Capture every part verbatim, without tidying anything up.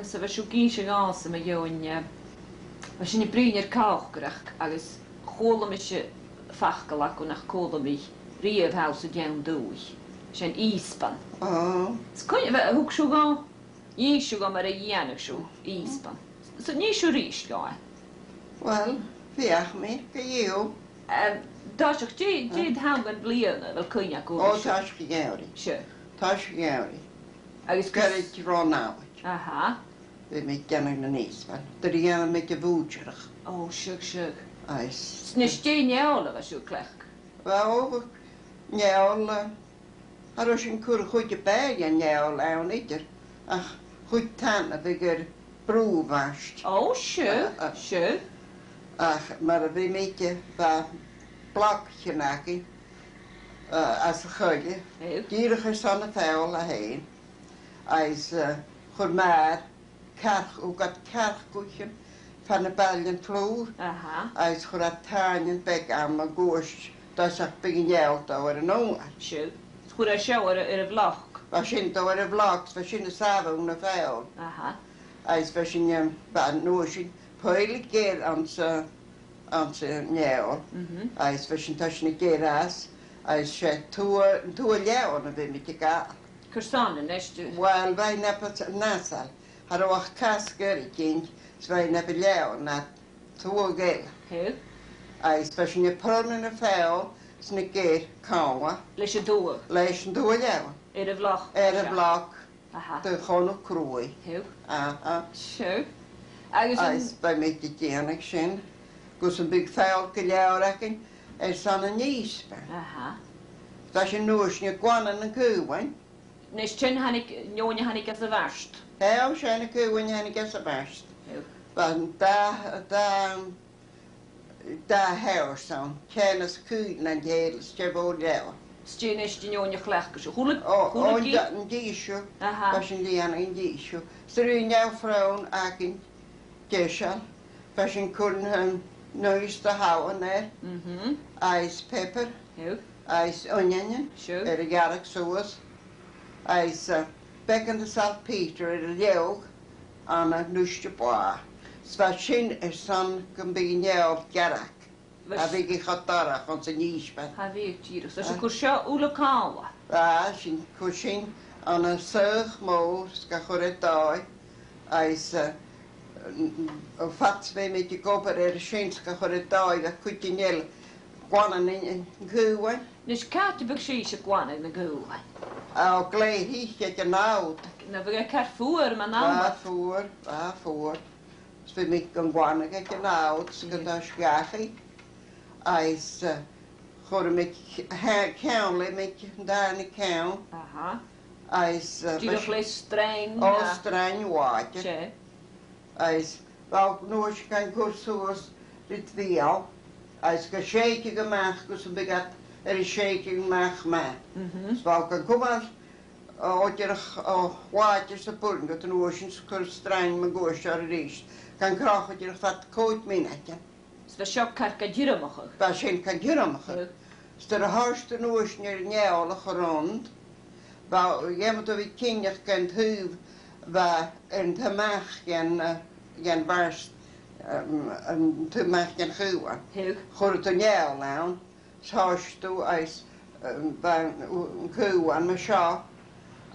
So bha sibh ag innse dhòmhsa mu dheidhinn, eh, bha sinn a' bruidhinn air còcaireachd agus chuala mise facal agaibh nach cuala mi riamh anns an t-seann dùthaich. Sin ìosbann. Ò. Is cuin a bha, thug sibh dhomh, dh'inns sibh dhomh mar a dhèanadh sibh ìosbann. So nì sibh a-rithist dhomh e. Uill, feuch mi, co-dhiù. Em, toiseach, dè, dè an t-àm den bhliadhna a bheil cuimhne agaibh? Ò, toiseach a' gheamhraidh. Sure. Toiseach a' gheamhraidh. Agus gus- Goirid ron abhainn. Aha. Bha mi a' dèanamh nan ìosbain. Nuair a dhèanadh mi a' bhùidsearachd. Ò, seadh, seadh. Agus. Is nise, dè an fheòil a bha sibh a' cleachdadh? Bha, ò, bha, an fheòil, eh, cha robh sinn a' cur a' chuid a b' fheàrr dhen fheòil ann idir, ach a' chuid tana a bhiodh air brùthbhairt. Ò, seadh, ah, ah, seadh. Ach mar a bha mi a' dèanamh, bha blocaichean againn, eh, às a' choille. Ew. Dìreach airson a' fheòil fhèin. Agus, eh, chuir m' athair cearc-, thug iad cearcaichean far na bailtean flùir, aha, agus chuir iad tàinean beaga ann mun cuairt, toiseach bhiodh an fheòil dubh air an fhòmhar. Siud. Chuir e seo air, air a' bhloc. Bha sin dubh air a' bhloc, bha sin a' sàbhadh na feòil. Aha. Agus bha sinn, em, bha, an uair sin, poidhle geir anns a', anns an fheòil. Mhm. Agus bha sinn a' toirt na geir às, agus 's e tuagh, tuagh leòmhann a bha mi a' gabhail. Carson a-nis? Uill, bha e na b' fheàrr na sal. Cha robh ach cas goirid innte, is bha e na b' fheàrr leòmhann na tuagh eile. Hù. Agus bha sinn a' pronnadh na feòil 's na geir còmhla. Leis an tuagh? Leis an tuagh leòmhann. Air a' bhloc? Air a' bhloc. Aha. Do chòmhnadh cruaidh. Hù. Aha. Sure. Agus an- Agus bha mi a' dèanamh sin, gus am biodh feòil gu leòr againn airson an ìosbain. Aha. Bha sinn an uair sin a' glanadh nan caoamhainn. Nis, sin thàinig, an fheadhainn a thàinig às a' bhàrr. Tha, 's e na caoamhainn a thàinig às a' bhàrr. Ew. Bha dà, dà, dà sheòrsa ann, ceann às a' chùil nan tè eile, 's e bhò leòmhann. 'S dè nis an fheadhainn a chleachdas sibh? A h-uile, a h-uile, an dà, an dithis. Aha. Bha sinn a' dèanamh an dithis. 'S a' ruith neo-bhròn againn deiseil, bha sinn a' cur na, na h-uisge thallann air, mhm, agus piobar, ew, agus uinneanan, sure, air a ghearradh suas, agus, eh, beagan de saltpetre air a leaghadh ann an uisge blàth. 'S bha sin airson gum biodh an fheòil gearr. A bhiodh i cho dorcha anns an ìsbean. Cha bhiodh, dìreach. So, 's e a' cur seo uile còmhla? Tha, sin, chuir sinn ann an soitheach mòr 's ga chur air dòigh, agus, eh, n-, n-, fad 's a bha mi ag obair air sin 's ga chur air dòigh, bha cuideigin eile a' glanadh nan, nan caoamhainn. Nis, càit am biodh sibhse a' glanadh nan caoamhainn? Ò, glè thric aig an fhàd. Nam biodh e car fuar mun àm? Bha fuar, bha fuar. 'S bha mi gan glanadh aig an fhàd, 's gun toiseach dhachaigh. Agus, eh, chuir mi ce-, ceann, leum mi an dàrna ceann. Aha. Agus, eh, dìreach le sreang, ò, a sreang làidir. 'S e. Agus bha an uair sin gan cur suas ri dìreach, agus ga sèideadh a-mach gus am biodh iad air an sèideadh a-mach math. Mhm. 'S bha gan cumail, eh, dìreach, eh, làidir 's a b' urrainn dhut an uair sin 's cur an sreang mun cuairt air a-rithist. Gan crochadh dìreach fad còig mionaidean. 'S bha seo car gan tiormachadh? Bha sin gan tiormachadh. Ò. 'S nuair a thòisich an uair sin air an fheòil a chur rond, bha, dh'fheumadh tu a bhith cinnteach gun taobh, bha an taobh a-mach dhen, eh, dhen bhàrr, em, an taobh a-mach dhen chaoamh. Ò. Chuireadh tu an fheòil ann, 's thòisicheadh tu agus, em, bha an, an caoamh ann mar seo,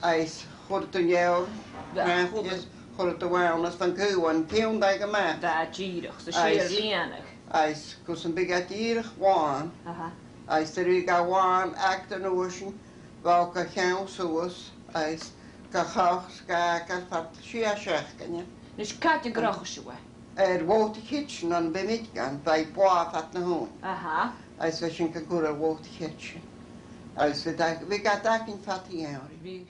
agus chuireadh tu an fheòil, bha, chuireadh, chuireadh tu ann, is bha an caoamh an ceann dha a-mach. Bha, dìreach, 's e agus, air lìonadh. Agus gus am biodh e dìreach làn. Aha. Agus nuair a bhiodh e làn aca an uair sin, bha thu ga cheann suas, agus ga chrochadh 's ga fhàgail fad sia seachdainean. Nis, càit an crochadh sibh e? Air bhòt a' chidsin ann am bi mi gan, bha i blàth fad na h-ùine. Aha. Agus bha sinn gan cur air bhòt a' chidsin. Agus bhiodh, bhiodh iad againn fad a' gheamhraidh. Bhiodh.